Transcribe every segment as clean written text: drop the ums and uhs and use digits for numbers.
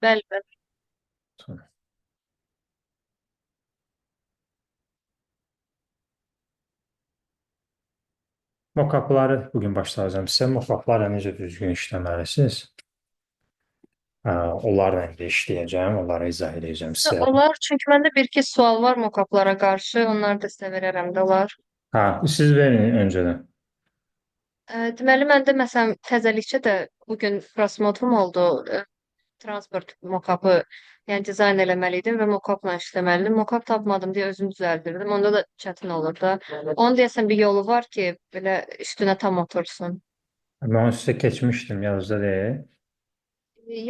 Bəli, bəli. Tamam. Mock-upları bugün başlayacağım sizə. Mock-uplarla necə düzgün işləməlisiniz? Onlarla indi işləyəcəm, onları izah edəcəm sizə. Olar, çünki məndə bir-iki sual var mock-uplara qarşı. Onları da sizə verərəm də olar. Ha, siz verin öncədən. Deməli, məndə məsələn təzəlikcə də bugün prosmotrum oldu. Transport mock-upı, yəni dizayn eləməli idim və mock-upla işləməliydim. Mock-up tapmadım deyə özüm düzəldirdim. Onda da çətin olur da. Onun deyəsən bir yolu var ki, belə üstünə tam otursun. Mən onu sizə keçmişdim, yadınızda deyil.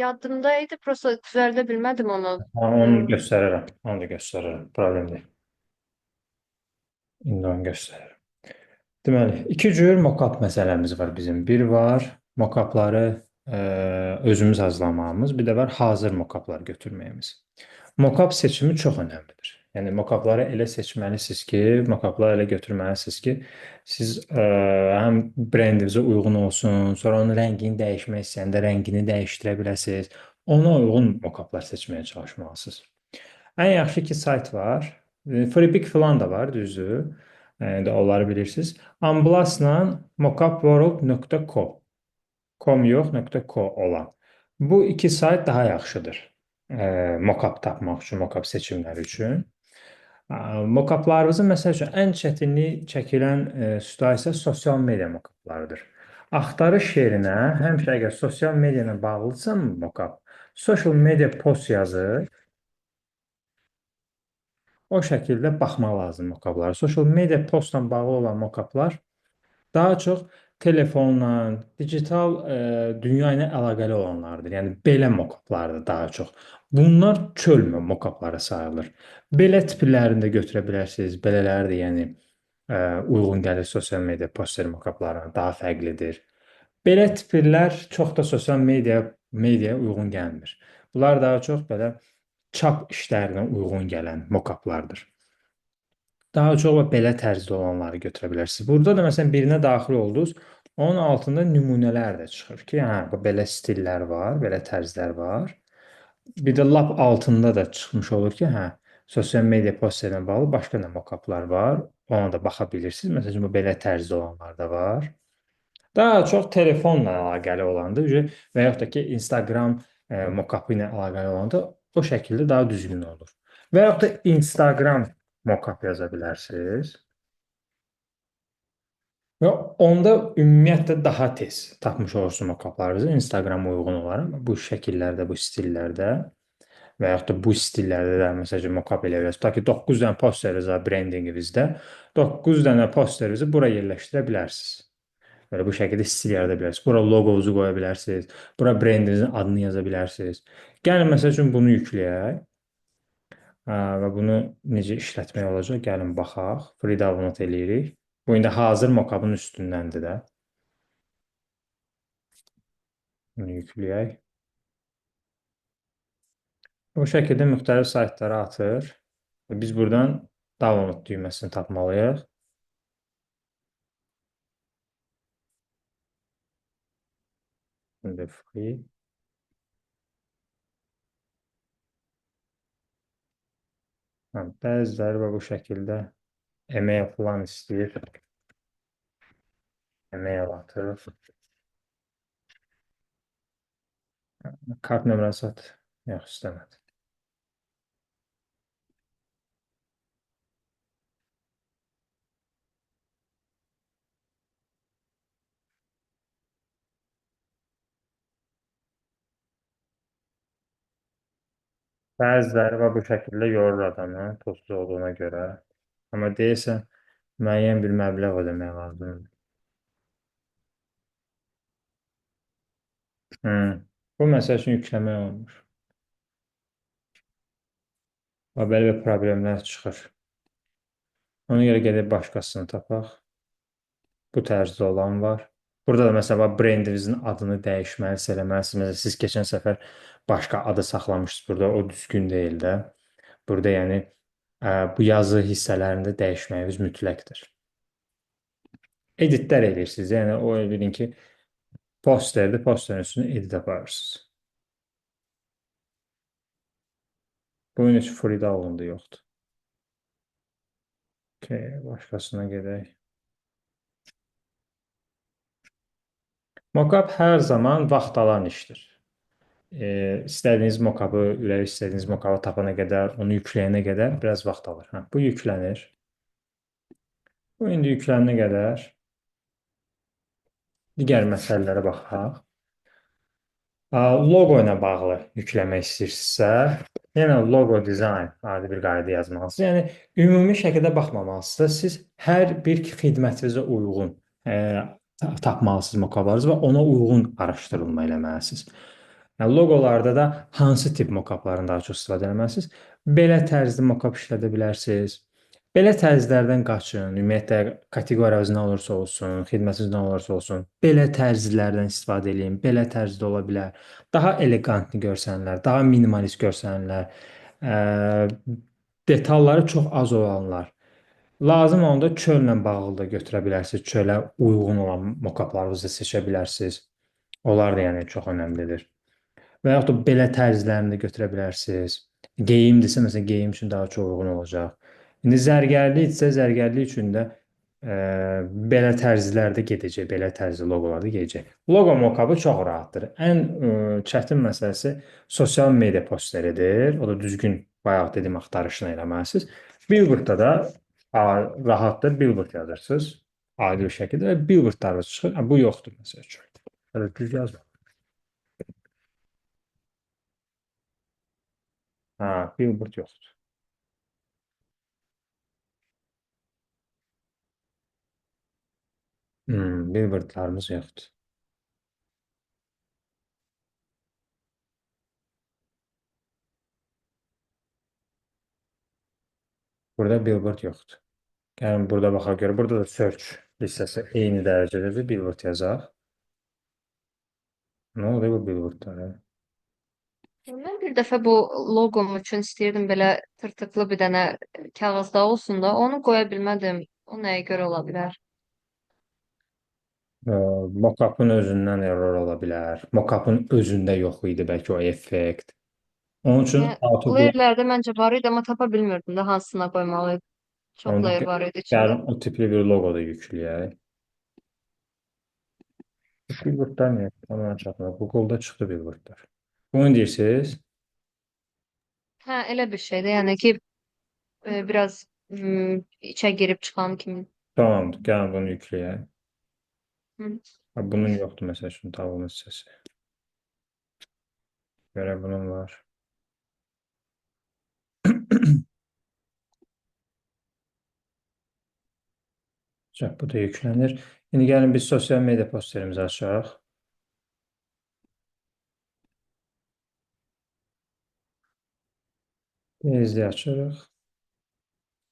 Yadımda idi, prosta düzəldə bilmədim onu. Ha, onu göstərirəm. Onu da göstərirəm. Problem deyil. İndi onu göstərirəm. Deməli, iki cür mock-up məsələmiz var bizim. Bir var mock-upları özümüz hazırlamağımız, bir də var hazır mock-uplar götürməyimiz. Mock-up seçimi çox önəmlidir. Yəni mock-upları elə seçməlisiniz ki, mock-upları elə götürməlisiniz ki, siz həm brendinizə uyğun olsun, sonra onun rəngini dəyişmək istəyəndə rəngini dəyişdirə biləsiniz. Ona uyğun mock-uplar seçməyə çalışmalısınız. Ən yaxşı iki sayt var. Freepik falan da var, düzdür. Yəni onları bilirsiniz. Amblasla mockupworld.co. Com yox, .co olan. Bu iki sayt daha yaxşıdır. Mockup tapmaq üçün, mockup seçimləri üçün. Mockuplarımızın məsəl üçün ən çətinlik çəkilən süta isə sosial media mockuplarıdır. Axtarış yerinə həmişə əgər sosial media ilə bağlıdırsa mockup, social media post yazır. O şəkildə baxmaq lazım mockuplara. Social media postla bağlı olan mockuplar daha çox telefonla, digital dünya ilə əlaqəli olanlardır. Yəni belə mockuplardır daha çox. Bunlar çöl mockupları sayılır. Belə tiplərini də götürə bilərsiniz. Belələri də yəni uyğun gəlir sosial media poster mockuplarına, daha fərqlidir. Belə tiplər çox da sosial mediaya uyğun gəlmir. Bunlar daha çox belə çap işlərinə uyğun gələn mockuplardır. Daha çox belə tərzdə olanları götürə bilərsiniz. Burada da məsələn birinə daxil oldunuz, onun altında nümunələr də çıxır ki, hə, bu belə stillər var, belə tərzlər var. Bir də lap altında da çıxmış olur ki, hə, sosial media posterlə bağlı başqa nə mockuplar var. Ona da baxa bilirsiniz. Məsələn, bu belə tərzdə olanlar da var. Daha çox telefonla əlaqəli olandır və yaxud da ki, Instagram mockupı ilə əlaqəli olanda o şəkildə daha düzgün olur. Və yaxud da Instagram mockup yaza bilərsiniz. Və onda ümumiyyətlə daha tez tapmış olursunuz mockuplarınızı Instagrama uyğun olaraq bu şəkillərdə, bu stillərdə və yaxud da bu stillərdə də məsəl üçün mockup eləyə bilərsiniz. Tutaq ki, 9 dənə posteriniz var brendinginizdə. 9 dənə posterinizi bura yerləşdirə bilərsiniz. Belə bu şəkildə stil yarada bilərsiniz. Bura logonuzu qoya bilərsiniz. Bura brendinizin adını yaza bilərsiniz. Gəlin məsəl üçün bunu yükləyək. Və bunu necə işlətmək olacaq? Gəlin baxaq. Free download eləyirik. Bu indi hazır mockup'ın üstündəndir də. Bunu yükləyək. Bu şəkildə müxtəlif saytlara atır. Və biz buradan download düyməsini tapmalıyıq. İndi free. Ha, bəziləri bu şəkildə email falan istəyir. Email atır. Kart nömrəsi at. Yox, istəmədi. Bəziləri bu şəkildə yorur adamı pulsuz olduğuna görə. Amma deyəsən müəyyən bir məbləğ ödəmək lazımdır. Bu məsəl üçün yükləmək olmur. Və belə bir problemlər çıxır. Ona görə gedib başqasını tapaq. Bu tərzdə olan var. Burada da məsələn brendinizin adını dəyişməlisiniz, eləməlisiniz. Məsələn, siz keçən səfər başqa adı saxlamışsınız burada, o düzgün deyil də. Burada yəni bu yazı hissələrində dəyişməyiniz mütləqdir. Editlər edirsiniz. Yəni o bilin ki, posterdir, posterin üstünə edit aparırsınız. Bu gün heç Frida alındı yoxdur. Okay, başqasına gedək. Mockup hər zaman vaxt alan işdir. İstədiyiniz mockup'ı, ürək istədiyiniz mockup'ı tapana qədər, onu yükləyənə qədər biraz vaxt alır. Hə, bu yüklənir. Bu indi yüklənənə qədər digər məsələlərə baxaq. Logo ilə bağlı yükləmək istəyirsinizsə, yenə logo dizayn adi bir qayda yazmalısınız. Yəni ümumi şəkildə baxmamalısınız. Siz hər bir xidmətinizə uyğun tapmalısınız mockuplarınızı və ona uyğun araşdırılma eləməlisiniz. Yəni logolarda da hansı tip mockupların daha çox istifadə etməlisiniz? Belə tərzli mockup işlədə bilərsiniz. Belə tərzlərdən qaçın. Ümumiyyətlə kateqoriyanız nə olursa olsun, xidmətiniz nə olursa olsun, belə tərzlərdən istifadə eləyin. Belə tərzdə ola bilər. Daha elegantlı görsənlər, daha minimalist görsənlər, detalları çox az olanlar. Lazım olanda çöllə bağlı da götürə bilərsiniz. Çölə uyğun olan mockuplarınızı seçə bilərsiniz. Onlar da yəni çox önəmlidir. Və yaxud da belə tərzlərini də götürə bilərsiniz. Geyimdirsə, məsələn, geyim üçün daha çox uyğun olacaq. İndi zərgərlikdirsə, zərgərlik üçün də belə tərzlərdə gedəcək, belə tərzli loqolarda gedəcək. Logo mockup'ı çox rahatdır. Ən çətin məsələsi sosial media posteridir. O da düzgün, bayaq dediyim axtarışını eləməlisiniz. Billboardda da rahatdır, billboard yazırsınız. Adi bir şəkildə və billboardlarınız çıxır. Ha, bu yoxdur məsəl üçün. Hələ düz yazma. Ha, billboard yoxdur. Billboardlarımız yoxdur. Burada billboard yoxdur. Gəlin burada baxaq görə. Burada da search listəsi eyni dərəcədədir. Billboard yazaq. Nə oldu bu billboardlara? Mən bir dəfə bu loqom üçün istəyirdim belə tırtıqlı bir dənə kağızda olsun da, onu qoya bilmədim. O nəyə görə ola bilər? Mock-up'ın özündən error ola bilər. Mock-up'ın özündə yox idi bəlkə o effekt. Onun üçün Yəni, auto layerlərdə məncə var idi, amma tapa bilmirdim də hansına qoymalı idi. Çox Onda layer var idi içində. gəlin o tipli bir logo da yükləyək. Billboardlar niyə? Tamam, çatmır. Google'da çıxdı billboardlar. Bunu deyirsiniz. Hə, elə bir şeydir. Yəni ki, biraz içə girib çıxan kimi. Tamamdır. Gəlin bunu yükləyək. Hı. Ha, bunun yoxdur məsəl üçün tablonun hissəsi. Görə bunun var. Çox, bu da yüklənir. İndi gəlin biz sosial media posterimizi açaq. Tezliyi açırıq.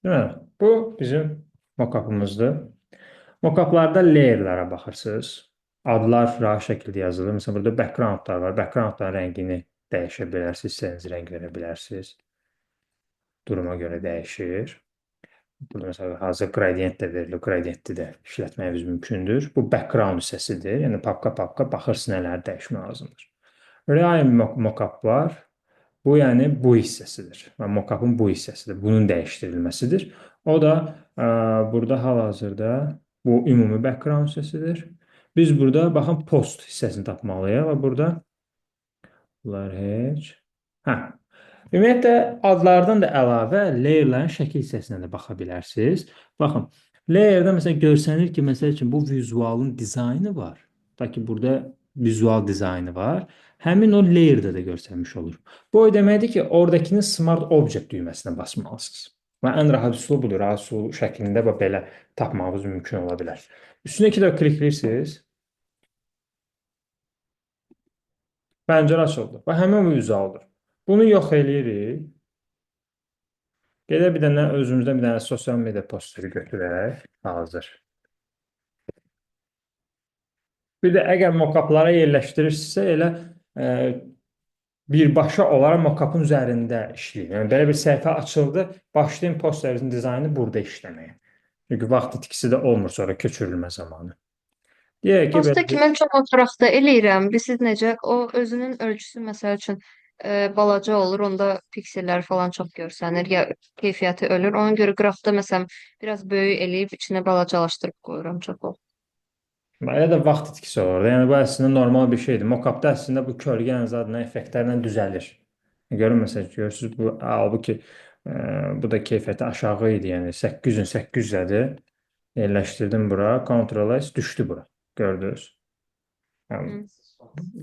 Deməli, bu bizim mock-up'ımızdır. Mock-up'larda layer'lara baxırsınız. Adlar rahat şəkildə yazılır. Məsələn, burada backgroundlar var. Backgroundların rəngini dəyişə bilərsiniz, istədiyiniz rəng verə bilərsiniz. Duruma görə dəyişir. Burada məsələn, hazır gradient də verilir. Gradienti də işlətməyimiz mümkündür. Bu background hissəsidir. Yəni papka-papka baxırsınız nələri dəyişmək lazımdır. Real mock-up var. Bu, yəni bu hissəsidir. Və mock-up'ın bu hissəsidir. Bunun dəyişdirilməsidir. O da burada hal-hazırda bu ümumi background hissəsidir. Biz burada baxın post hissəsini tapmalıyıq və burada bunlar heç. Hə. Ümumiyyətlə adlardan da əlavə layerlərin şəkil hissəsinə də baxa bilərsiniz. Baxın, layerdə məsələn görsənir ki, məsəl üçün bu vizualın dizaynı var. Ta ki burada vizual dizaynı var. Həmin o layerdə də görsənmiş olur. Bu o deməkdir ki, oradakini Smart Object düyməsinə basmalısınız. Və ən rahat üsulu budur. Rahat üsul şəklində və belə tapmağınız mümkün ola bilər. Üstünə iki dəfə klikləyirsiniz. Pəncərə açıldı. Və həmin bu vizualdır. Bunu yox eləyirik. Gedək bir dənə özümüzdən bir dənə sosial media posteri götürək. Hazır. Bir də əgər mock-uplara yerləşdirirsinizsə, elə birbaşa olaraq mock-upın üzərində işləyin. Yəni belə bir səhifə açıldı, başlayın posterinizin dizaynı burada işləməyə. Çünki vaxt itkisi də olmur sonra köçürülmə zamanı. Deyək ki, Posta belə ki, mən çox oturaqda eləyirəm. Bilirsiniz necə? O özünün ölçüsü məsəl üçün Balaca olur, onda piksellər falan çox görsənir, ya keyfiyyəti ölür. Ona görə qrafda məsələn biraz böyük eləyib içinə balacalaşdırıb qoyuram çox olur. Elə də vaxt itkisi olur da. Yəni bu əslində normal bir şeydir. Mockupda əslində bu kölgə zadına effektlərlə düzəlir. Görün məsələn, görürsüz bu halbuki bu da keyfiyyəti aşağı idi. Yəni 800-ün 800-dədir. Yerləşdirdim bura, Ctrl S düşdü bura. Gördünüz. Yəni,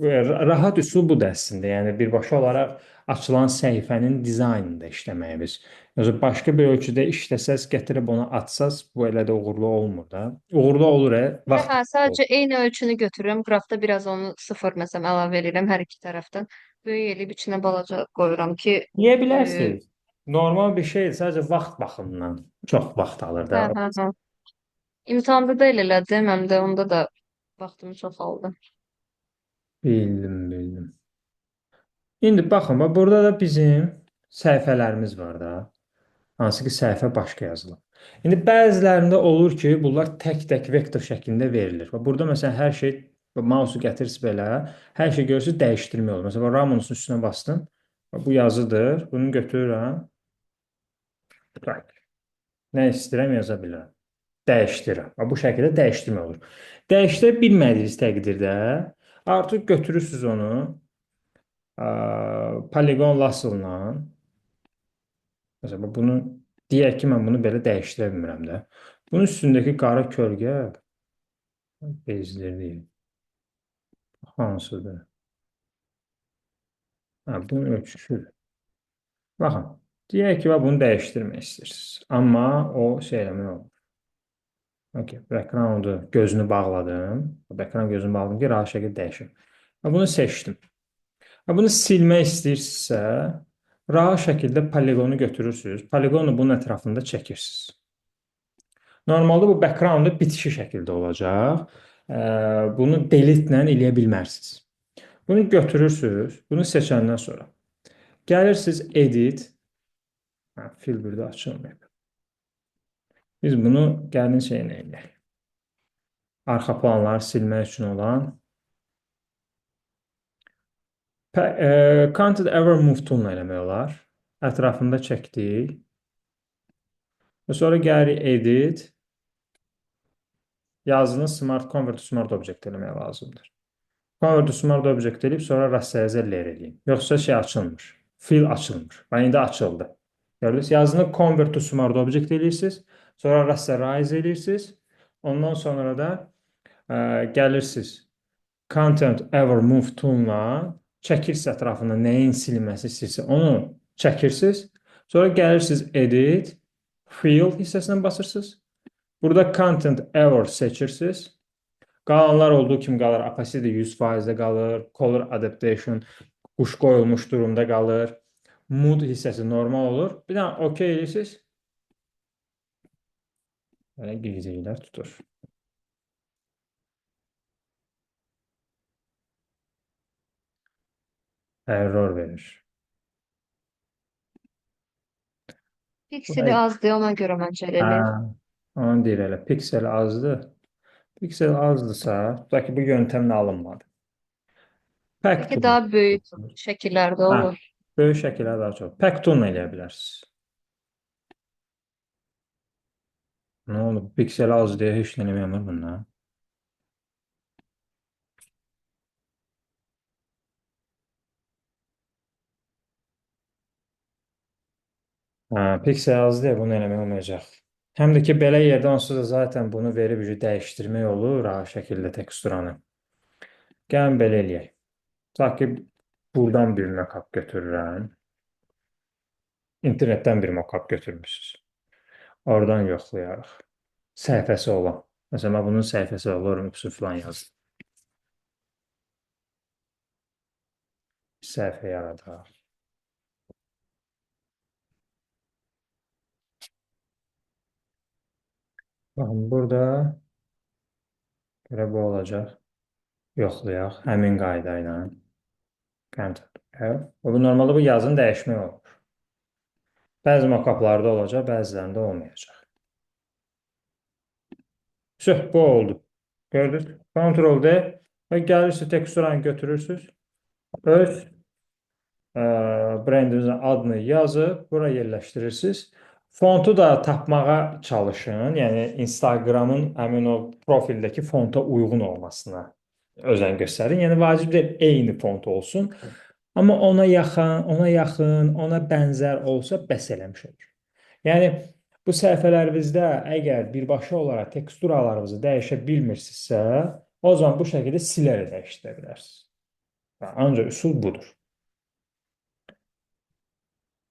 Hı. rahat üsul budur əslində. Yəni birbaşa olaraq açılan səhifənin dizaynında işləməyə biz. Yoxsa başqa bir ölçüdə işləsəz, gətirib onu atsaz, bu elə də uğurlu olmur da. Uğurlu olur, Və vaxt hə, sadəcə eyni ölçünü götürürəm. Qrafda biraz onu sıfır məsələn əlavə eləyirəm hər iki tərəfdən. Böyük eləyib içinə balaca qoyuram ki, Niyə e, bilərsiniz? Normal bir şeydir, sadəcə vaxt baxımından çox vaxt alır da. hə, hə, hə. İmtahanda da elə elədim, həm də onda da vaxtımı çox aldı. Bildim, bildim. İndi baxın, bax burada da bizim səhifələrimiz var da. Hansı ki səhifə başqa yazılıb. İndi bəzilərində olur ki, bunlar tək-tək vektor şəklində verilir. Bax burada məsələn hər şey mouse'u gətirirsiniz belə, hər şey görürsünüz dəyişdirmək olur. Məsələn, Ramones'un üstünə bastım. Bax, bu yazıdır. Bunu götürürəm. Bırak. Nə istəyirəm yaza bilirəm. Dəyişdirirəm. Bax, bu şəkildə dəyişdirmək olur. Dəyişdirə bilmədiyiniz təqdirdə artıq götürürsünüz onu poligon lasso-la. Məsələn, bunu deyək ki, mən bunu belə dəyişdirə bilmirəm də. Bunun üstündəki qara kölgə bezdir deyil. Hansıdır? Hə, bunun ölçüsüdür. Baxın, deyək ki, bax, bunu dəyişdirmək istəyirsiniz. Amma o şey eləmək olmur. Okay, background-u gözünü bağladım. Background gözünü bağladım ki, rahat şəkildə dəyişim. Bunu seçdim. Bunu silmək istəyirsinizsə, rahat şəkildə poligonu götürürsünüz. Poligonu bunun ətrafında çəkirsiniz. Normalda bu background-da bitişi şəkildə olacaq. Bunu delete-lə eləyə bilmərsiniz. Bunu götürürsünüz. Bunu seçəndən sonra gəlirsiniz edit. Hə, fill burada açılmayıb. Biz bunu gəlin şeyinə eləyək. Arxa planları silmək üçün olan Content Aware Move Tool-la eləmək olar. Ətrafında çəkdik. Və sonra gəlirik Edit. Yazını Smart Convert to Smart Object eləmək lazımdır. Convert to Smart Object eləyib sonra Rasterize Layer eləyim. Yoxsa şey açılmır. Fill açılmır. Və indi açıldı. Gördünüz? Yazını Convert to Smart Object eləyirsiniz. Sonra Rasterize eləyirsiniz. Ondan sonra da gəlirsiniz Content Aware Move Tool-la çəkirsiniz ətrafında nəyin silinməsi istəyirsə onu çəkirsiniz. Sonra gəlirsiniz Edit, Fill hissəsinə basırsınız. Burada Content Aware seçirsiniz. Qalanlar olduğu kimi qalır. Opacity 100%-də qalır. Color Adaptation quş qoyulmuş durumda qalır. Mode hissəsi normal olur. Bir dənə OK edirsiniz. Belə gizliklər tutur. Error verir. Pikseli azdır, ona görə məncə elə Hə, eləyir. onu deyir elə. Piksel azdır. Piksel azdırsa, tutaq ki, bu yöntəmlə alınmadı. Pack Bəlkə tool. daha böyük şəkillərdə Hə, olur. böyük şəkillər daha çox. Pack tool eləyə bilərsiniz. Nə oldu? Piksel az deyə heç nə eləmir bunlar. Hə, piksel az deyə bunu eləmək olmayacaq. Həm də ki, belə yerdə onsuz da zaten bunu verib dəyişdirmək olur rahat şəkildə teksturanı. Gəlin belə eləyək. Tutaq ki, buradan bir mockup götürürəm. İnternetdən bir mockup götürmüsünüz. Oradan yoxlayarıq. Səhifəsi olan. Məsələn, mən bunun səhifəsi olur, üsul falan yazdım. Səhifə yaradaq. Baxın, burada görə bu olacaq. Yoxlayaq həmin qayda ilə. Ctrl F. Bu normalda bu yazını dəyişmək olur. Bəzi mockuplarda olacaq, bəzilərində olmayacaq. Söh, bu oldu. Gördünüz? Ctrl D və gəlirsiniz teksturanı götürürsünüz. Öz Brendinizin adını yazıb bura yerləşdirirsiniz. Fontu da tapmağa çalışın. Yəni Instagramın həmin o profildəki fonta uyğun olmasına özən göstərin. Yəni vacib deyil eyni font olsun. Amma ona yaxın, ona yaxın, ona bənzər olsa bəs eləmiş olur. Yəni bu səhifələrimizdə əgər birbaşa olaraq teksturalarınızı dəyişə bilmirsinizsə, o zaman bu şəkildə silərək dəyişdirə bilərsiniz. Ancaq üsul budur.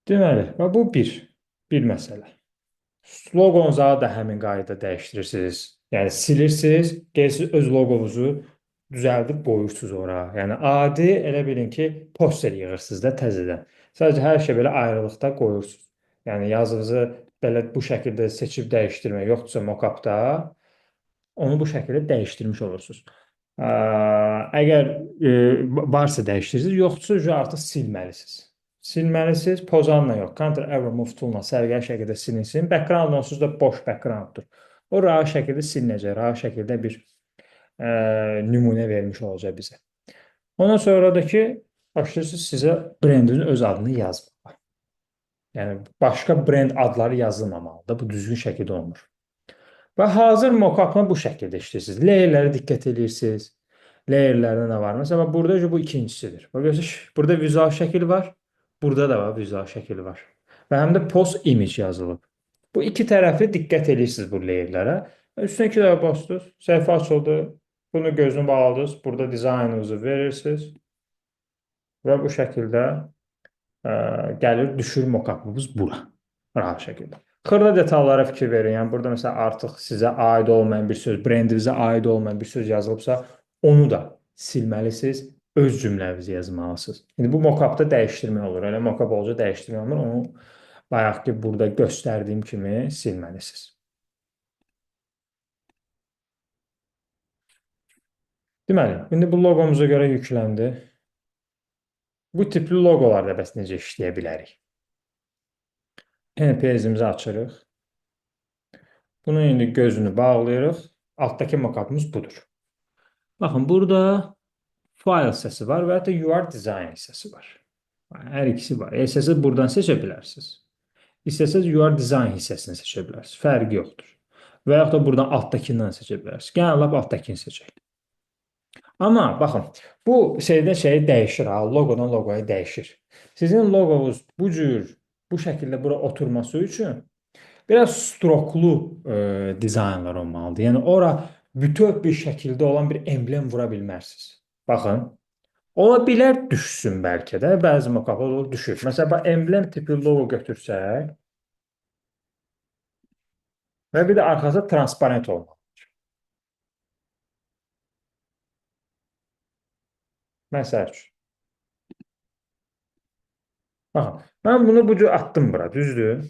Deməli, və bu bir məsələ. Logonuzu da həmin qaydada dəyişdirirsiniz. Yəni silirsiniz, gelirsiniz öz loqonuzu düzəldib qoyursunuz ora. Yəni adi elə bilin ki, poster yığırsınız da təzədən. Sadəcə hər şey belə ayrılıqda qoyursunuz. Yəni yazınızı belə bu şəkildə seçib dəyişdirmək yoxdursa mock-upda onu bu şəkildə dəyişdirmiş olursunuz. Əgər varsa dəyişdirirsiniz, yoxdursa artıq silməlisiniz. Silməlisiniz, pozanla yox, Ctrl Arrow Move Tool-la səliqəli şəkildə silinsin. Background onsuz da boş backgrounddur. O rahat şəkildə silinəcək, rahat şəkildə bir nümunə vermiş olacaq bizə. Ondan sonra da ki, başlayırsınız sizə brendin öz adını yazmağa. Yəni başqa brend adları yazılmamalıdır. Bu düzgün şəkildə olmur. Və hazır mock-upla bu şəkildə işləyirsiniz. Layerlərə diqqət edirsiniz. Layerlərdə nə var? Məsələn, burada bu ikincisidir. Bax görürsünüz, burada vizual şəkil var. Burada da var, vizual şəkil var. Və həm də post image yazılıb. Bu iki tərəfli diqqət edirsiniz bu layerlərə. Üstünə iki dəfə basdınız, səhifə açıldı. Bunu gözünü bağladınız. Burada dizaynınızı verirsiniz. Və bu şəkildə gəlir, düşür mock-upımız bura. Rahat şəkildə. Xırda detallara fikir verin. Yəni burada məsələn artıq sizə aid olmayan bir söz, brendinizə aid olmayan bir söz yazılıbsa, onu da silməlisiniz. Öz cümlənizi yazmalısınız. İndi bu mock-upda dəyişdirmək olur. Elə mock-up olacaq dəyişdirmək olmur. Onu bayaq ki burada göstərdiyim kimi silməlisiniz. Deməli, indi bu loqomuza görə yükləndi. Bu tipli loqolarda bəs necə işləyə bilərik? NPS-imizi açırıq. Bunun indi gözünü bağlayırıq. Altdakı mock-upımız budur. Baxın, burada file hissəsi var və hətta UR design hissəsi var. Hər ikisi var. İstəsəniz buradan seçə bilərsiniz. İstəsəniz UR design hissəsini seçə bilərsiniz. Fərqi yoxdur. Və yaxud da buradan altdakından seçə bilərsiniz. Gəlin lap altdakını seçək. Amma baxın, bu şeydən şeyə dəyişir ha, loqodan loqoya dəyişir. Sizin loqonuz bu cür, bu şəkildə bura oturması üçün biraz stroklu dizaynlar olmalıdır. Yəni ora bütöv bir şəkildə olan bir emblem vura bilməzsiniz. Baxın, ola bilər düşsün bəlkə də, bəzi mock-uplar olur düşür. Məsələn, bax emblem tipi loqo götürsək və bir də arxası transparent olmalıdır. Məsəl üçün. Baxın, mən bunu bu cür atdım bura, düzdür?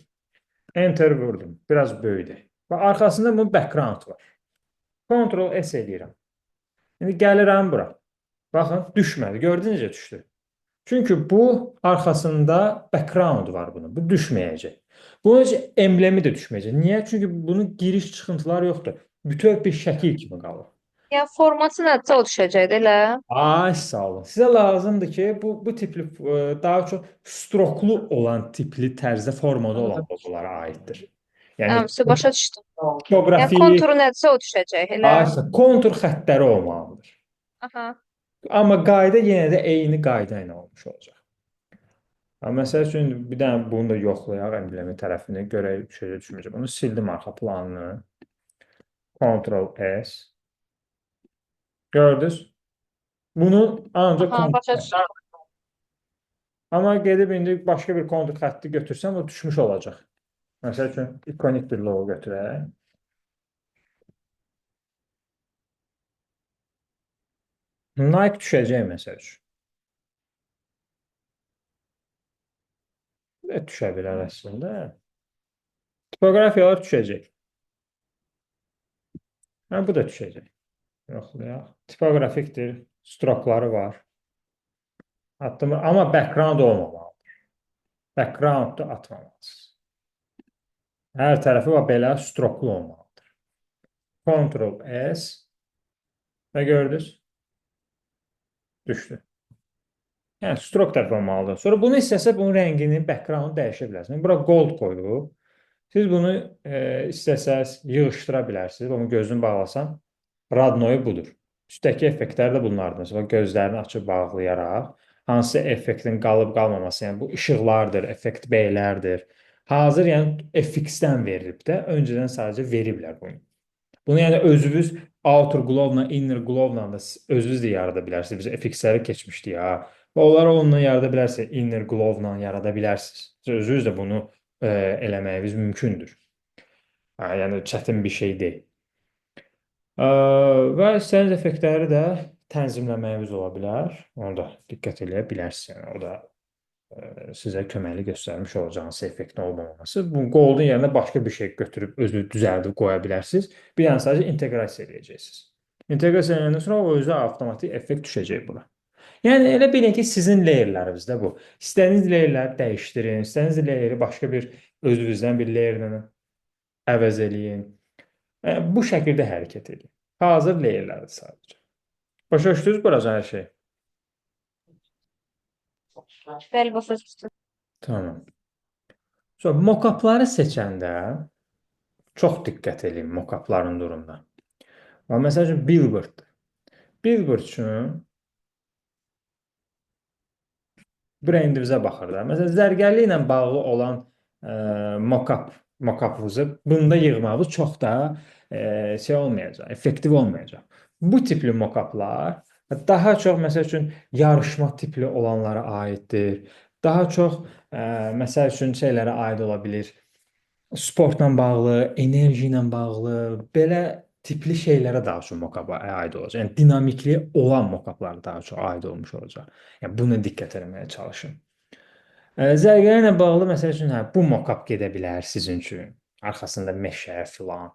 Enter vurdum, biraz böyüdü. Və arxasında bunun background var. Ctrl S eləyirəm. İndi gəlirəm bura. Baxın, düşmədi. Gördünüz necə düşdü? Çünki bu arxasında background var bunun. Bu düşməyəcək. Bunun heç emblemi də düşməyəcək. Niyə? Çünki bunun giriş çıxıntıları yoxdur. Bütöv bir şəkil kimi qalır. Yəni formatı nədirsə o düşəcəkdir elə. Ay sağ olun. Sizə lazımdır ki, bu tipli daha çox stroklu olan tipli tərzdə formada olan loqolara aiddir. Yəni Hə, başa düşdüm. Yəni tipoqrafik, konturu nədirsə o düşəcək elə. ay, kontur xəttləri olmalıdır. Aha. Amma qayda yenə də eyni qayda ilə olmuş olacaq. Ha, məsəl üçün bir dənə bunu da yoxlayaq emblemi tərəfini görək düşəcək düşməyəcək. Bunu sildim arxa planını. Ctrl S. Gördünüz? Bunu ancaq Aha, kontur başa xətti. düşdüm. Amma gedib indi başqa bir kontur xətti götürsəm o düşmüş olacaq. Məsəl üçün ikonik bir logo götürək. Nike düşəcək məsəl üçün. Və düşə bilər əslində. Tipoqrafiyalar düşəcək. Hə, bu da düşəcək. Yoxlayaq. Tipoqrafikdir, strokları var. Attım, amma background olmamalıdır. Background da atmamalısınız. Hər tərəfi var belə stroklu olmalıdır. Ctrl S və gördünüz? Düşdü. Yəni stroke tərəfi olmalıdır. Sonra bunu istəsə bunun rəngini, background dəyişə bilərsiniz. Bura gold qoyduq. Siz bunu istəsəz yığışdıra bilərsiniz. Bunu gözünü bağlasam, родной budur. Üstdəki effektlər də bunlardır. Məsələn, gözlərini açıb bağlayaraq hansı effektin qalıb qalmaması, yəni bu işıqlardır, effekt B-lərdir. Hazır, yəni FX-dən verilib də, öncədən sadəcə veriblər bunu. Bunu yəni özünüz outer glow-la, inner glow-la da özünüz də yarada bilərsiniz. Biz FX-ləri keçmişdik ha. Və onları onunla yarada bilərsiniz, inner glow-la yarada bilərsiniz. Özünüz də bunu eləməyiniz mümkündür. Ha, yəni çətin bir şey deyil. Və istədiyiniz effektləri də tənzimləməyiniz ola bilər. Onu da diqqət eləyə bilərsiniz. Yəni, o da sizə köməkli göstərmiş olacaq hansı effektin olmaması. Bu goldun yerinə başqa bir şey götürüb özünüz düzəldib qoya bilərsiniz. Bir dənə sadəcə inteqrasiya eləyəcəksiniz. İnteqrasiya eləyəndən sonra o özü avtomatik effekt düşəcək bura. Yəni elə bilin ki, sizin layerlərinizdə bu. İstədiyiniz layerləri dəyişdirin, istədiyiniz layeri başqa bir özünüzdən bir layerlə əvəz eləyin. Yəni, bu şəkildə hərəkət edin. Hazır layerlərdir sadəcə. Başa düşdünüz biraz hər şey? Bəli, başa düşdüm. Tamam. Sonra mockupları seçəndə çox diqqət eləyin mockupların durumuna. Və məsəl üçün billboard. Billboard üçün brendinizə baxır da. Məsələn, zərgərliklə ilə bağlı olan mockupınızı bunda yığmağınız çox da şey olmayacaq, effektiv olmayacaq. Bu tipli mockuplar daha çox məsəl üçün yarışma tipli olanlara aiddir. Daha çox məsəl üçün şeylərə aid ola bilir. Sportla bağlı, enerji ilə bağlı, belə tipli şeylərə daha çox mockup aid olacaq. Yəni dinamikli olan mockuplara daha çox aid olmuş olacaq. Yəni buna diqqət etməyə çalışın. Zərgərliklə bağlı məsəl üçün hə, bu mockup gedə bilər sizin üçün. Arxasında meşə filan,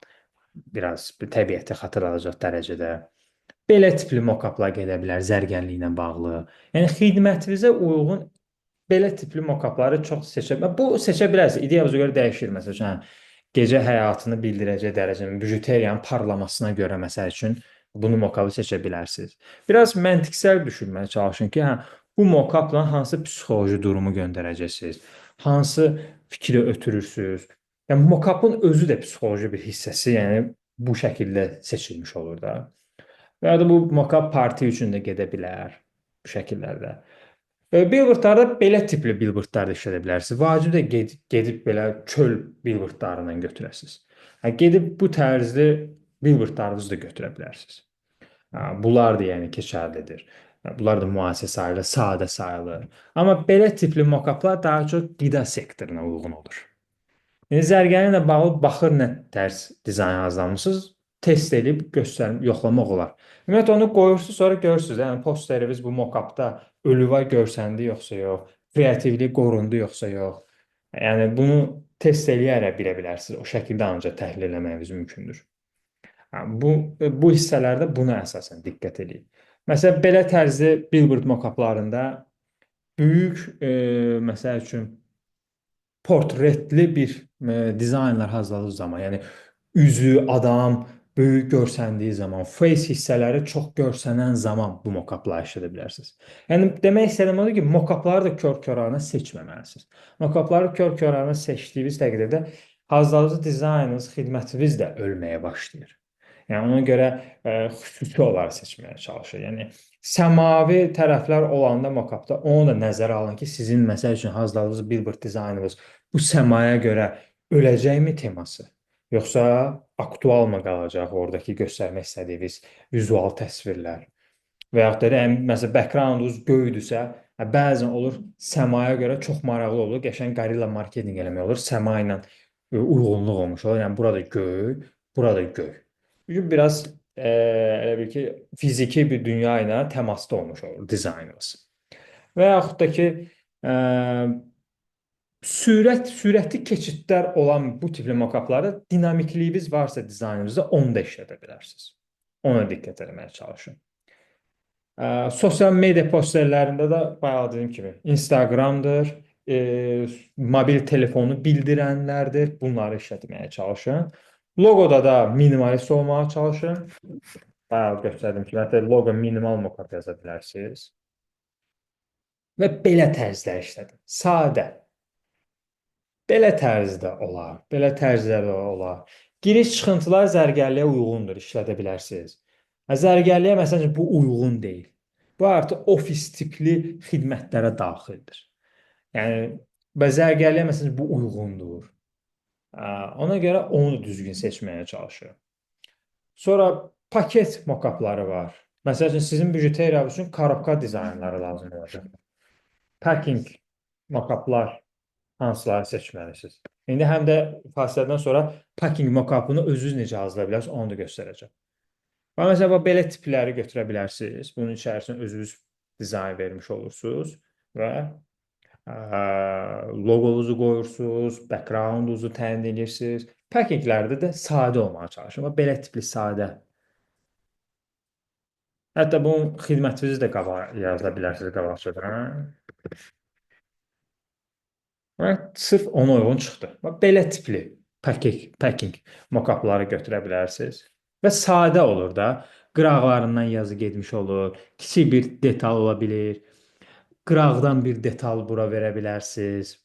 biraz bir təbiəti xatırladacaq dərəcədə. Belə tipli mockuplar gedə bilər zərgərliklə bağlı. Yəni xidmətinizə uyğun belə tipli mockupları çox seçə bilər. Bu seçə bilərsiniz. İdeyanıza görə dəyişir məsəl üçün. Hə, gecə həyatını bildirəcək dərəcədə bijuteriyanın parlamasına görə məsəl üçün bunu mockupı seçə bilərsiniz. Biraz məntiqsəl düşünməyə çalışın ki, hə, bu mockupla hansı psixoloji durumu göndərəcəksiniz? Hansı fikri ötürürsüz? Yəni mockupın özü də psixoloji bir hissəsi, yəni bu şəkildə seçilmiş olur da. Və ya da bu mockup parti üçün də gedə bilər bu şəkillərdə. Billboardlarda belə tipli billboardlar da işlədə bilərsiniz. Vacib də gedib belə çöl billboardlarından götürəsiniz. Hə, gedib bu tərzli billboardlarınızı da götürə bilərsiniz. Hə, bunlar da yəni keçərlidir. Hə, bunlar da müasir sayılır, sadə sayılır. Amma belə tipli mockuplar daha çox qida sektoruna uyğun olur. Yəni zərgərliklə bağlı baxır nə tərz dizayn hazırlamısınız, test edib göstərib yoxlamaq olar. Ümumiyyətlə onu qoyursunuz, sonra görürsünüz. Yəni posteriniz bu mockupda ölüva görsəndi yoxsa yox, kreativlik qorundu yoxsa yox. Yəni bunu test eləyərək bilə bilərsiniz. O şəkildə ancaq təhlil eləməyiniz mümkündür. Bu hissələrdə buna əsasən diqqət eləyin. Məsələn, belə tərzli billboard mockuplarında böyük məsəl üçün portretli bir dizaynlar hazırladığı zaman, yəni üzü, adam böyük görsəndiyi zaman, face hissələri çox görsənən zaman bu mockupları işlədə bilərsiniz. Yəni demək istədiyim odur ki, mockupları da kör-köranə seçməməlisiniz. Mockupları kör-köranə seçdiyiniz təqdirdə hazırladığınız dizaynınız, xidmətiniz də ölməyə başlayır. Yəni ona görə xüsusi olaraq seçməyə çalışır. Yəni səmavi tərəflər olanda mockupda onu da nəzərə alın ki, sizin məsəl üçün hazırladığınız billboard dizaynınız bu səmaya görə öləcəkmi teması? Yoxsa aktual mı qalacaq oradakı göstərmək istədiyiniz vizual təsvirlər? Və yaxud da məsələn backgroundunuz göydürsə, hə, bəzən olur səmaya görə çox maraqlı olur. Qəşəng gorilla marketinq eləmək olur. Səma ilə uyğunluq olmuş olur. Yəni burada göy, burada göy. Çünki biraz elə bil ki, fiziki bir dünya ilə təmasda olmuş olur dizaynınız. Və yaxud da ki, sürətli keçidlər olan bu tipli mockuplarda dinamikliyiniz varsa dizaynınızda onu da işlədə bilərsiniz. Ona diqqət eləməyə çalışın. Sosial media posterlərində də bayaq dediyim kimi Instagramdır, mobil telefonu bildirənlərdir. Bunları işlətməyə çalışın. Logoda da minimalist olmağa çalışın. Bayaq göstərdim ki, hətta logo minimal mockup yaza bilərsiniz. Və belə tərzlər işlədin. Sadə. Belə tərzdə olar. Belə tərzdə də olar. Giriş çıxıntılar zərgərliyə uyğundur, işlədə bilərsiniz. Zərgərliyə məsələn bu uyğun deyil. Bu artıq ofis tipli xidmətlərə daxildir. Yəni və zərgərliyə məsələn bu uyğundur. Ona görə onu düzgün seçməyə çalışıram. Sonra paket mokapları var. Məsəl üçün sizin bijuteriya üçün korobka dizaynları lazım olacaq. Packing mokaplar hansıları seçməlisiniz? İndi həm də fasilədən sonra packing mokapını özünüz necə hazırlaya bilərsiniz, onu da göstərəcəm. Və məsələn, bax, belə tipləri götürə bilərsiniz. Bunun içərisinə özünüz dizayn vermiş olursunuz və logonuzu qoyursunuz, backgroundunuzu təyin edirsiniz. Packinglərdə də sadə olmağa çalışın. Bax, belə tipli sadə. Hətta bunun xidmətinizi də qabağa yazıla bilərsiniz qabaqcadan. Və sırf ona uyğun çıxdı. Bax, belə tipli packing mockupları götürə bilərsiniz. Və sadə olur da. Qıraqlarından yazı getmiş olur. Kiçik bir detal ola bilir. Qıraqdan bir detal bura verə bilərsiniz.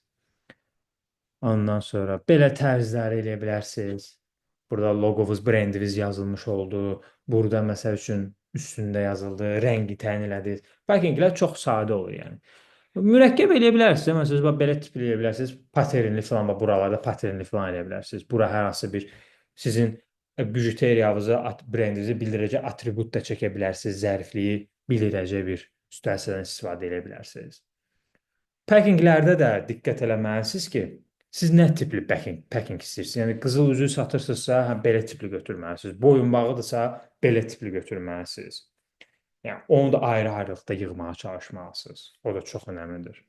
Ondan sonra belə tərzləri eləyə bilərsiniz. Burada logovuz, brendiniz yazılmış oldu. Burada məsəl üçün üstündə yazıldı, rəngi təyin elədiniz. Packinglər çox sadə olur yəni. Mürəkkəb eləyə bilərsiniz. Məsələn, bax belə tip eləyə bilərsiniz. Paternli falan, bax buralarda paternli falan eləyə bilərsiniz. Bura hər hansı bir sizin bijuteriyanızı, brendinizi bildirəcək atribut da çəkə bilərsiniz. Zərifliyi bildirəcək bir üstəsindən istifadə edə bilərsiniz. Packinglərdə də diqqət eləməlisiniz ki, siz nə tipli packing istəyirsiniz? Yəni qızıl üzük satırsınızsa, hə belə tipli götürməlisiniz. Boyunbağıdırsa, belə tipli götürməlisiniz. Yəni onu da ayrı-ayrılıqda yığmağa çalışmalısınız. O da çox önəmlidir.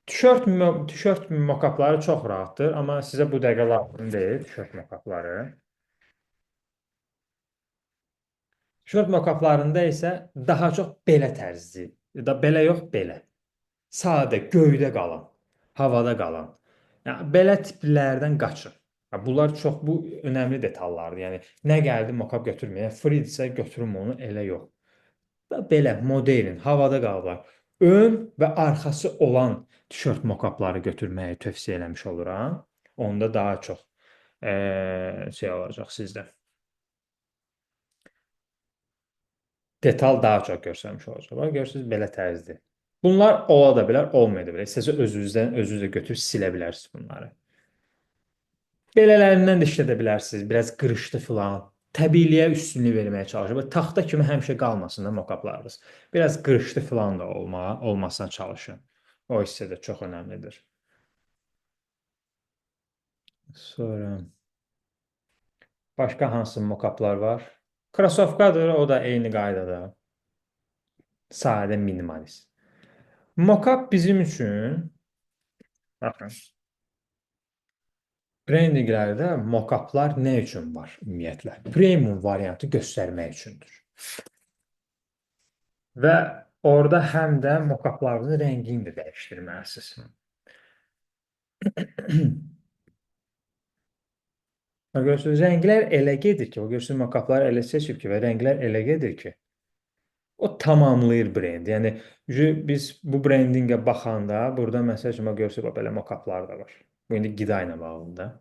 Tişört mockupları çox rahatdır, amma sizə bu dəqiqə lazım deyil tişört mockupları. Tişört mockuplarında isə daha çox belə tərzli, da belə yox, belə. Sadə, göydə qalan, havada qalan. Yəni belə tiplərdən qaçın. Bunlar çox bu önəmli detallardır. Yəni nə gəldi mockup götürməyə, free-dirsə götürüm onu, elə yox. Və belə modern, havada qalıblar. Ön və arxası olan tişört mockupları götürməyi tövsiyə eləmiş oluram. Onda daha çox şey olacaq sizdə. Detal daha çox görsənmiş olacaq. Bax, görürsünüz, belə tərzdir. Bunlar ola da bilər, olmaya da bilər. İstəsə özünüzdən, özünüz də götürüb silə bilərsiniz bunları. Belələrindən də işlədə bilərsiniz. Biraz qırışdı filan. Təbiiliyə üstünlük verməyə çalışın. Bax, taxta kimi həmişə qalmasın da mockuplarınız. Biraz qırışdı filan da olmasına çalışın. O hissə də çox önəmlidir. Sonra başqa hansı mockuplar var? Krasovkadır, o da eyni qaydada. Sadə minimalist. Mockup bizim üçün, baxın, brandinglərdə mockuplar nə üçün var ümumiyyətlə? Premium variantı göstərmək üçündür. Və orada həm də mockuplarınızın rəngini də dəyişdirməlisiniz. Bax, görürsünüz, rənglər elə gedir ki, o görürsünüz, mockuplar elə seçib ki və rənglər elə gedir ki, o tamamlayır brendi. Yəni biz bu brandingə baxanda burada məsəl üçün bax görürsünüz, bax belə mockuplar da var. Bu indi qida ilə bağlıdır.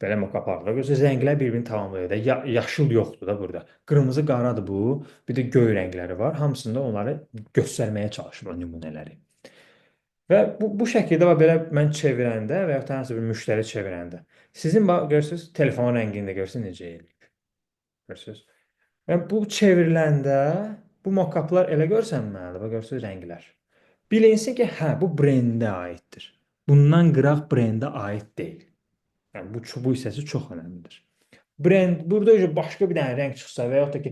Belə mockuplar da. Görürsünüz, rənglər bir-birini tamamlayır da. Yaşıl yoxdur da burada. Qırmızı, qaradır bu. Bir də göy rəngləri var. Hamısında onları göstərməyə çalışır o nümunələri. Və bu şəkildə bax belə mən çevirəndə və yaxud da hansısa bir müştəri çevirəndə sizin bax görürsünüz, telefon rəngini də görürsünüz necə eləyib. Görürsünüz. Və bu çevriləndə bu mockuplar elə görsənməlidir. Bax görürsünüz rənglər. Bilinsin ki, hə bu brendə aiddir. Bundan qıraq brendə aid deyil. Yəni bu hissəsi çox önəmlidir. Brend burada başqa bir dənə rəng çıxsa və yaxud da ki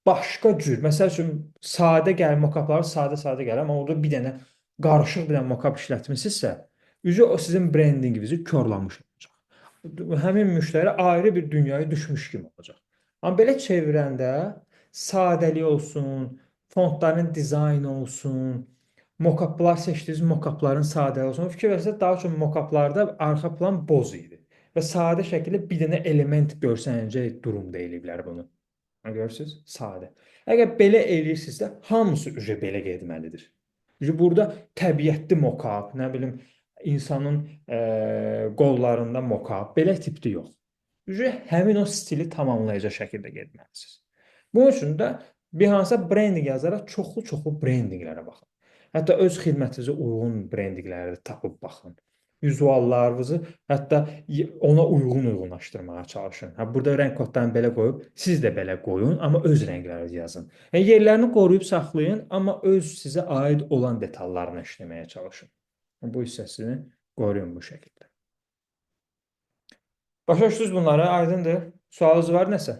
başqa cür, məsəl üçün sadə gəlir mockupları sadə-sadə gəlir, amma orada bir dənə qarışıq bir dənə mockup işlətmisinizsə, üzü o sizin brandinginizi korlamış olacaq. Həmin müştəri ayrı bir dünyaya düşmüş kimi olacaq. Amma belə çevirəndə sadəlik olsun, fontların dizaynı olsun, mockuplar seçdiyiniz mockupların sadəliyi olsun. Fikir versəniz daha çox mockuplarda arxa plan boz idi və sadə şəkildə bir dənə element görsənəcək durumda eləyiblər bunu. Görürsünüz? Sadə. Əgər belə eləyirsinizsə, hamısı ücə belə getməlidir. Çünki burada təbiətli mockup, nə bilim insanın qollarında mockup, belə tipdə yox. Çünki həmin o stili tamamlayacaq şəkildə getməlisiniz. Bunun üçün də bir hansısa brendinq yazaraq çoxlu-çoxlu brendinqlərə baxın. Hətta öz xidmətinizə uyğun brendinqləri də tapıb baxın. Vizuallarınızı hətta ona uyğun uyğunlaşdırmağa çalışın. Ha, burada rəng kodlarını belə qoyub, siz də belə qoyun, amma öz rənglərinizi yazın. Yəni yerlərini qoruyub saxlayın, amma öz sizə aid olan detallarını işləməyə çalışın. Bu hissəsini qoruyun bu şəkildə. Başa düşdünüz bunları? Aydındır? Sualınız var nəsə?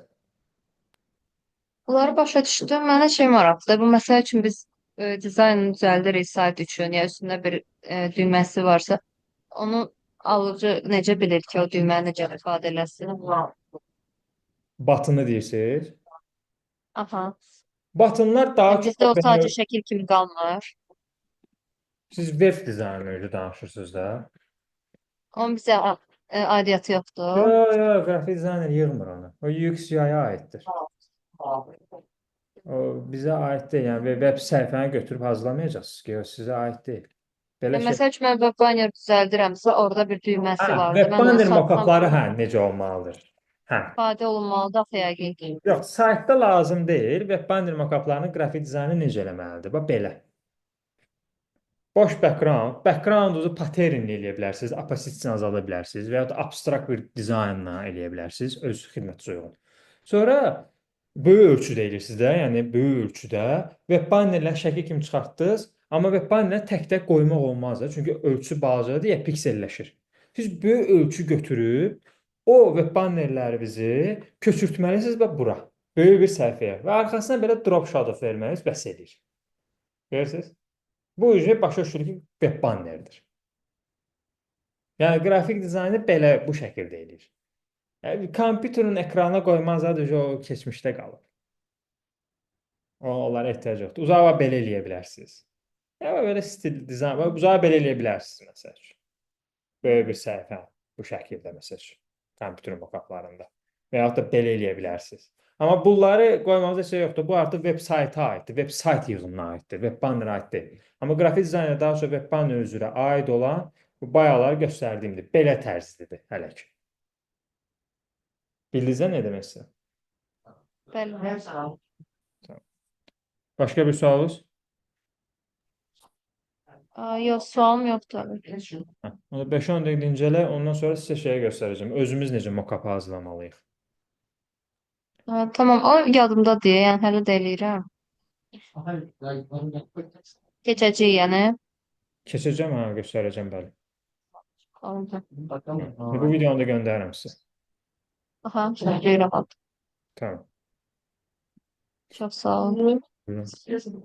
Bunları başa düşdüm. Mənə şey maraqlıdır. Bu məsəl üçün biz dizaynını düzəldirik sayt üçün, ya üstündə bir düyməsi varsa, onu alıcı necə bilir ki, o düyməni necə ifadə eləsin? Button-ı deyirsiniz. Aha. Button-lar daha Yəni çox bizdə o sadəcə şəkil kimi qalmır. Siz web dizaynı danışırsınız da. Onun bizə aidiyyatı yoxdur. Yox, yox, qrafik dizayner yığmır onu. O UX UI-ya aiddir. O bizə aid deyil. Yəni web səhifəni götürüb hazırlamayacaqsınız ki, o sizə aid deyil. Belə Yəni, şey. məsəl üçün mən web banner düzəldirəmsə, orada bir düyməsi Hə, vardı. web Mən onu banner satsam mock-upları hə necə olmalıdır? Hə. ifadə olunmalıdır axı yəqin ki. Yox, saytda lazım deyil. Web banner mock-uplarını qrafik dizayner necə eləməlidir? Bax belə. Boş background, background-unuzu pattern eləyə bilərsiniz, opacity-ni azalda bilərsiniz və ya da abstrakt bir dizaynla eləyə bilərsiniz öz xidmətinizə uyğun. Sonra böyük ölçüdə eləyirsiniz də, yəni böyük ölçüdə web bannerləri şəkil kimi çıxartdınız, amma web bannerləri tək-tək qoymaq olmaz da, çünki ölçüsü balacadır ya pikselləşir. Siz böyük ölçü götürüb o web bannerlərinizi köçürtməlisiniz və bura, böyük bir səhifəyə və arxasına belə drop shadow verməniz bəs eləyir. Görürsünüz? Bu üzrə başa düşülür ki, web bannerdir. Yəni qrafik dizaynı belə bu şəkildə eləyir. Yəni kompüterin ekrana qoymaq zad o keçmişdə qalıb. Onlara ehtiyac yoxdur. Uzağa belə eləyə bilərsiniz. Yəni belə stil dizayn, uzağa belə eləyə bilərsiniz məsəl üçün. Böyük bir səhifə bu şəkildə məsəl üçün kompüterin mock-uplarında və yaxud da belə eləyə bilərsiniz. Amma bunları qoymağınıza heç şey yoxdur. Bu artıq web sayta aiddir, web sayt yığınına aiddir, web bannerə aid deyil. Amma qrafik dizaynerə daha çox web banner üzrə aid olan bu bayaqlar göstərdiyimdir. Belə tərzlidir hələ ki. Bildiniz nə demək istəyirəm? Bəli. Başqa bir sualınız? Aa, yox, sualım yoxdur. Hə, onu 5-10 dəqiqə dincələ, ondan sonra sizə şeyə göstərəcəm. Özümüz necə mock-up hazırlamalıyıq. Ha, tamam, o yadımdadır. Yəni hələ də eləyirəm. Keçəcək yəni. Keçəcəm, hə, göstərəcəm, bəli. Oldu. Hə. Bu videonu da göndərirəm sizə. Aha, gözləyirəm. Tamam. Çox sağ olun. Buyurun.